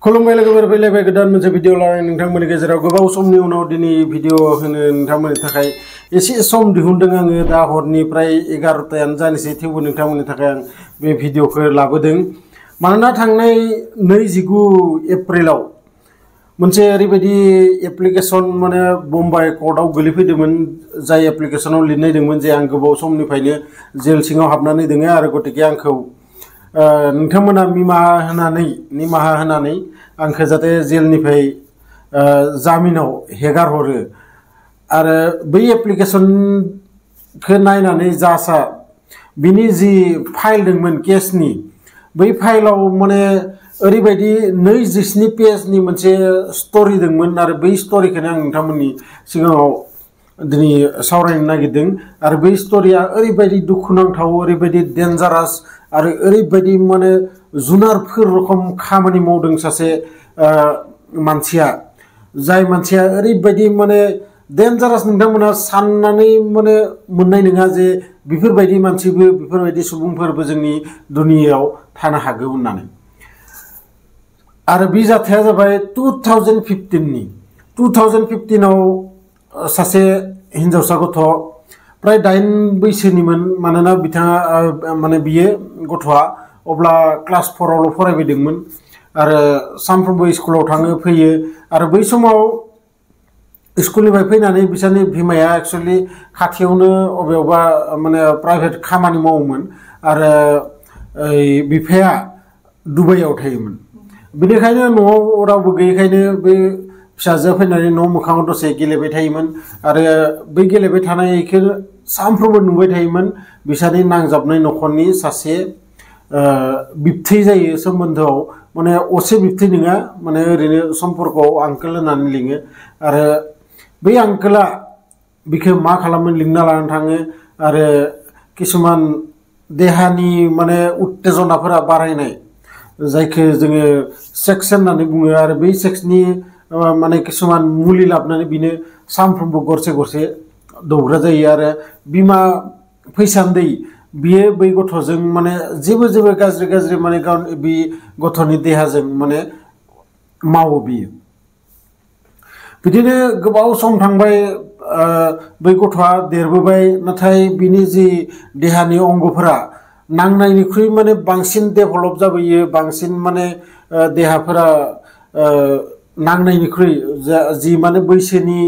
खुलुमबाय लोगोफोर फैलायबाय गोदान मोनसे भिडिअ लानानै नोंथांमोननि गेजेराव गोबाव समनि उनाव दिनै भिडिअ होनो नोंथांमोननि थाखाय एसे सम दिहुनदों आङो दा हरनिफ्राय 11टायानो जानोसै थेवबो नोंथांमोननि थाखाय आं बे भिडिअखौ लाबोदों मानोना थांनाय 29 एप्रिलाव मोनसे ओरैबायदि एप्लिकेशन माने बम्बाइ कर्टआव गोलैफैदोंमोन जाय एप्लिकेशनाव लिरनाय दंमोन जे आं गोबाव समनिफ्रायनो जेल सिङाव हाबनानै दङ आरो गतिके आंखौ नोंथांमोना निमाहा होनानै आंखौ जाहाथे जेलनिफ्राय जामिनाव हेगार हरो आरो बै एप्लिकेशनखौ नायनानै जासा बिनि जि फाइल दंमोन केसनि बै फाइलाव माने ओरैबायदि 27 पेजनि मोनसे स्टोरी दंमोन आरो बै स्टोरीखौनो आं नोंथांमोननि सिगाङाव दिनै सावरायनो नागिरदों आरो बै स्टोरीया ओरैबायदि दुखुनांथाव ओरैबायदि डेन्जारास आरो ओरैबायदि माने जुनारफोर रखम खामानि मावदों सासे मानसिया जाय मानसिया ओरैबायदि माने डेन्जारास नोंथांमोना साननानै माने मोननाय नङा जे बेफोरबायदि मानसिबो बेफोरबायदि सुबुंफोरबो जोंनि दुनियायाव थानो हागौ होननानै आरो बे जाथाया जाबाय 2015आव सासे हिनजावसा गथ' प्राय 8 बैसोनिमोन मानोना बिथाङा माने बियो गथ'आ अब्ला क्लास 4आवल' फरायबायदोंमोन आरो सानफ्रोमबो स्कुलाव थाङो फैयो आरो बै समाव स्कुलनिफ्राय फैनानै बिसोरनि बिमाया एक्चुअली खाथियावनो अबेयावबा माने प्राइभेट खामानि मावोमोन आरो बिफाया दुबाइयाव थायोमोन बेनिखायनो न'आव रावबो गैयैखायनो बे फिसाजोआ फैनानै न' मोखाङाव दसे गेलेबाय थायोमोन आरो बै गेलेबाय थानायखौ सानफ्रोमबो नुबाय थायोमोन बिसोरनि नांजाबनाय न'खरनि सासे बिबथै जायो सोमोन्दोआव माने असे बिबथै नङा माने ओरैनो सम्पर्कआव आंकोल होननानै लिङो आरो बै आंकोला बिखौ मा खालामो लिंना लानानै थाङो आरो किसुमान देहानि माने उत्तेजनाफोरा बारायनाय जायखौ जोङो सेक्स होननानै बुङो आरो बै सेक्सनि माने किसुमान मुलि लाबोनानै बिनो सानफ्रोमबो गरसे गरसे दौग्रा जायो आरो बिमा फैसान्दै बियो बै गथ'जों माने जेबो गाज्रि माने बे गथ'नि देहाजों माने मावो बियो बिदिनो गोबाव सम थांबाय बै गथ'आ देरबोबाय नाथाय बिनि जि देहानि अंगफोरा नांनायनिख्रुइ माने बांसिन डेभेलप जाबोयो बांसिन माने देहाफोरा नांनायनिख्रुइ जि माने बैसोनि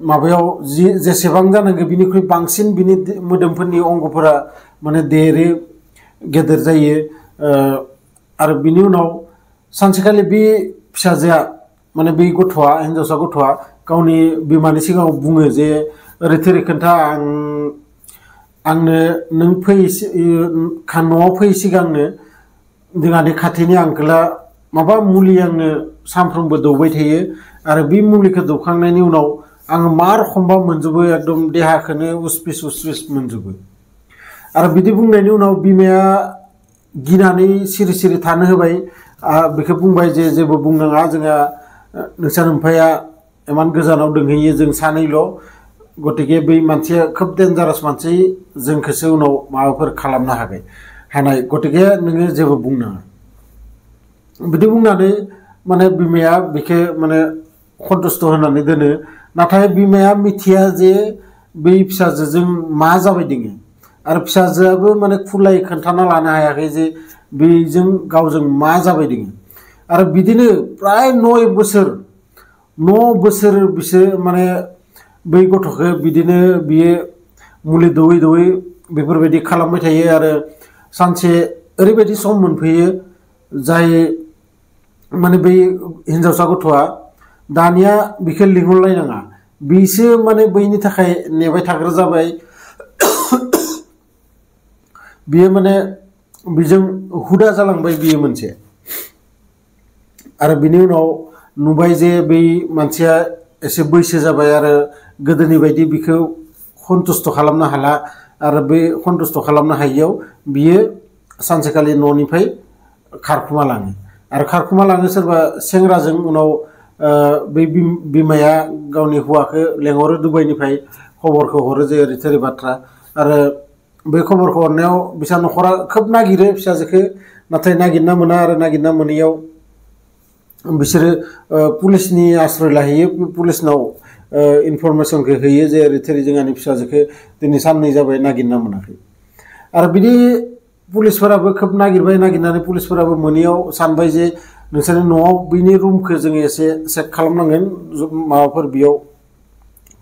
माबायाव जि जेसेबां जानांगौ बिनिख्रुइ बांसिन बिनि मोदोमफोरनि अंगफोरा माने देरो गेदेर जायो आरो बिनि उनाव सानसेखालि बे फिसाजोआ माने बै गथ'आ हिनजावसा गथ'आ गावनि बिमानि सिगाङाव बुङो जे ओरै थोरै खोन्था आंनो नों न'आव फैयै सिगांनो जोंहानि खाथिनि आंकोला माबा मुलि आंनो सानफ्रोमबो दौबाय थायो आरो बे मुलिखौ दौखांनायनि उनाव आङो मा रखमबा मोनजोबो एकदम देहाखौनो उस पिस मोनजोबो आरो बिदि बुंनायनि उनाव बिमाया गिनानै सिरि थानो होबाय बेखौ बुंबाय जे जेबो बुंनाङा जोंहा नोंसा नोम्फाया इमान गोजानाव दोंहैयो जों सानैल' गतिके बै मानसिया खोब डेन्जारास मानसि जोंखौसो उनाव माबाफोर खालामनो हानाय गतिके नोङो जेबो बुंनाङा बिदि बुंनानै माने बिमाया बेखौ माने सन्तुष्ट होनानै दोनो नाथाय बिमाया मिथिया जे बै फिसाजोजों मा जाबाय दङ आरो फिसाजोआबो माने खुलायै खोन्थाना लानो हायाखै जे बेजों गावजों मा जाबाय दङ आरो बिदिनो प्राय 9 बोसोर बिसोर माने बै गथ'खौ बिदिनो बियो मुलि दौयै बेफोरबायदि खालामबाय थायो आरो सानसे ओरैबायदि सम मोनफैयो जाय माने बै हिनजावसा गथ'आ दानिया बिखौ लिंहरलायनाङा बिसो माने बैनि थाखाय नेबाय थाग्रा जाबाय बियो माने बिजों हुदा जालांबाय बियो मोनसे आरो बिनि उनाव नुबाय जे बै मानसिया एसे बैसो जाबाय आरो गोदोनि बायदि बिखौ सन्तुष्ट खालामनो हाला आरो बे सन्तुष्ट खालामनो हायियाव बियो सानसेखालि न'निफ्राय खारखुमा लाङो सोरबा सेंग्राजों उनाव बै बिमाया गावनि हौवाखौ लेंहरो दुबाइनिफ्राय खबरखौ हरो जे ओरै थोरै बाथ्रा आरो बै खबरखौ हरनायाव बिसा न'खरा खोब नागिरो फिसाजोखौ नाथाय नागिरना मोना आरो नागिरना मोनैयाव बिसोरो पुलिसनि आश्रय लाहैयो पुलिसनाव इनफरमेशनखौ होयो जे ओरै थोरै जोंहानि फिसाजोखौ दिनै साननै जाबाय नागिरना मोनाखै आरो बिदि पुलिसफोराबो खोब नागिरनानै पुलिसफोराबो मोनैयाव सानबाय जे नोंसोरनि न'आव बिनि रुमखौ जोङो एसे चेक खालामनांगोन माबाफोर बेयाव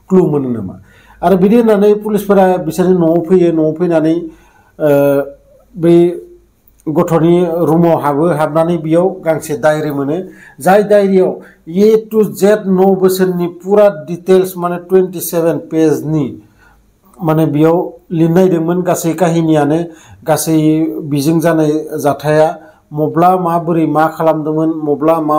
क्लु मोनो नामा आरो बिदि होननानै पुलिसफोरा बिसोरनि न'आव फैयो न'आव फैनानै बै गथ'नि रुमाव हाबनानै बेयाव गांसे डायरि मोनो जाय डायरियाव ए टु जेड 9 बोसोरनि पुरा डिटेल्स माने 27 पेजनि माने बेयाव लिरनाय दंमोन गासै काहिनियानो गासै बिजों जानाय जाथाया मब्ला माबोरै मा खालामदोंमोन मब्ला मा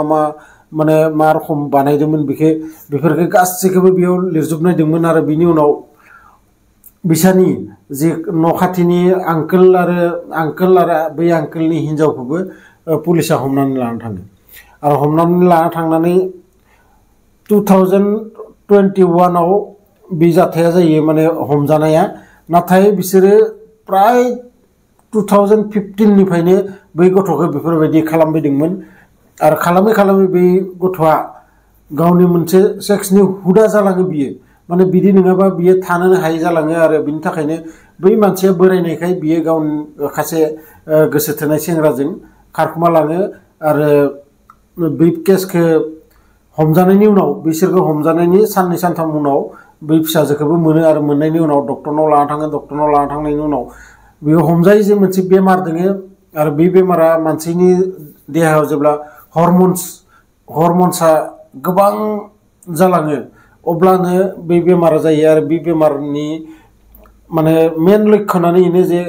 माने मा रखम बानायदोंमोन बेफोरखौ गासैखौबो बेयाव लिरजोबनाय दंमोन आरो बिनि उनाव बिसानि जे न' खाथिनि आंकोल आरो बै आंकोलनि हिनजावखौबो पुलिसा हमनानै लाना थाङो आरो हमनानै लाना थांनानै 2021 आव बे जाथाया जायो माने हमजानाया नाथाय बिसोरो प्राय 2015 निफ्रायनो बै गथ'खौ बेफोरबायदि खालामबायदोंमोन आरो खालामै बै गथ'आ गावनि मोनसे सेक्सनि हुदा जालाङो बियो माने बिदि नङाबा बियो थानो हायै जालाङो आरो बिनि थाखायनो बै मानसिया बोरायनायखाय बियो गावनि खासे गोसो थोनाय सेंग्राजों खारखुमा लाङो आरो बै केसखौ हमजानायनि उनाव बिसोरखौ हमजानायनि साननै सानथाम उनाव बै फिसाजोखौबो मोनो आरो मोननायनि उनाव डक्टरनाव लाना थाङो डक्टरनाव लाना थांनायनि उनाव बेयो हमजायो जे मोनसे बेमार दोङो आरो बे बेमारा मानसिनि देहायाव जेब्ला हरमन्सआ गोबां जालाङो अब्लानो बै बेमारा जायो आरो बे बेमारनि माने मेन लक्षणानो बेनो जे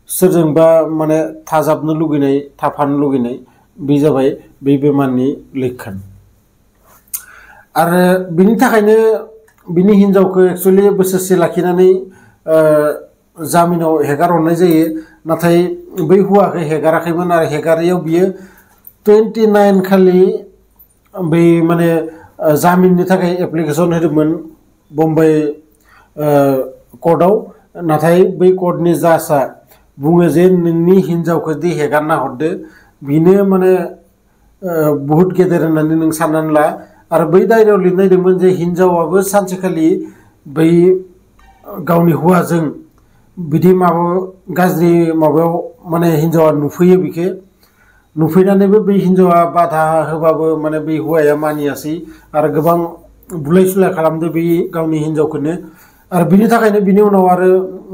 सोरजोंबा माने थाजाबनो लुगैनाय थाफानो लुगैनाय बे जाबाय बै बेमारनि लक्षण आरो बिनि थाखायनो बिनि हिनजावखौ एक्चुअलि बोसोरसे लाखिनानै जामिनाव हेगार हरनाय जायो नाथाय बै हौवाखौ हेगाराखैमोन आरो हेगारियाव बियो 29 खालि बै माने जामिननि थाखाय एप्लिकेसन होदोंमोन बम्बाइ कर्टआव नाथाय बै कर्टनि जाजआ बुङो जे नोंनि हिनजावखौ दि हेगारना हरदो बिनो माने बहुत गेदेर होननानै नों साननानै ला आरो बै डायरियाव लिरनाय दंमोन जे हिनजावाबो सानसेखालि बै गावनि हौवाजों बिदि गाज्रि माबायाव माने हिनजावा नुफैयो बिखौ नुफैनानैबो बै हिनजावा बाधा होबाबो माने बै हौवाया मानियासै आरो गोबां बुलाय सुलाय खालामदो बै गावनि हिनजावखौनो आरो बिनि थाखायनो बिनि उनाव आरो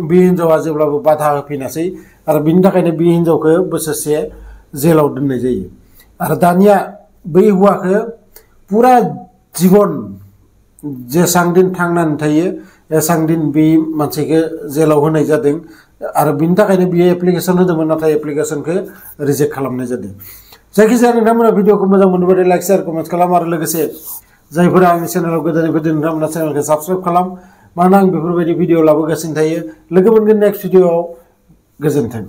बे हिनजावा जेब्लाबो बाधा होफिनासै आरो बिनि थाखायनो बे हिनजावखौ बोसोरसे जेलाव दोननाय जायो आरो दानिया बै हौवाखौ पुरा जीवन जेसां दिन थांनानै थायो एसां दिन बे मानसिखौ जेलाव होनाय जादों आरो बिनि थाखायनो बियो एप्लिकेसन होदोंमोन नाथाय एप्लिकेसनखौ रिजेक्ट खालामनाय जादों जायखिजाया नोंथांमोना भिडिअखौ मोजां मोनोबाथाय लाइक शेयार कमेन्ट खालाम आरो लोगोसे जायफोरा आंनि चेनेलाव गोदानै फैदों नोंथांमोना चेनेलखौ साबस्क्राइब खालाम मानोना आं बेफोरबायदि भिडिअ लाबोगासिनो थायो लोगो मोनगोन नेक्स्ट भिडिअआव गोजोन्थों।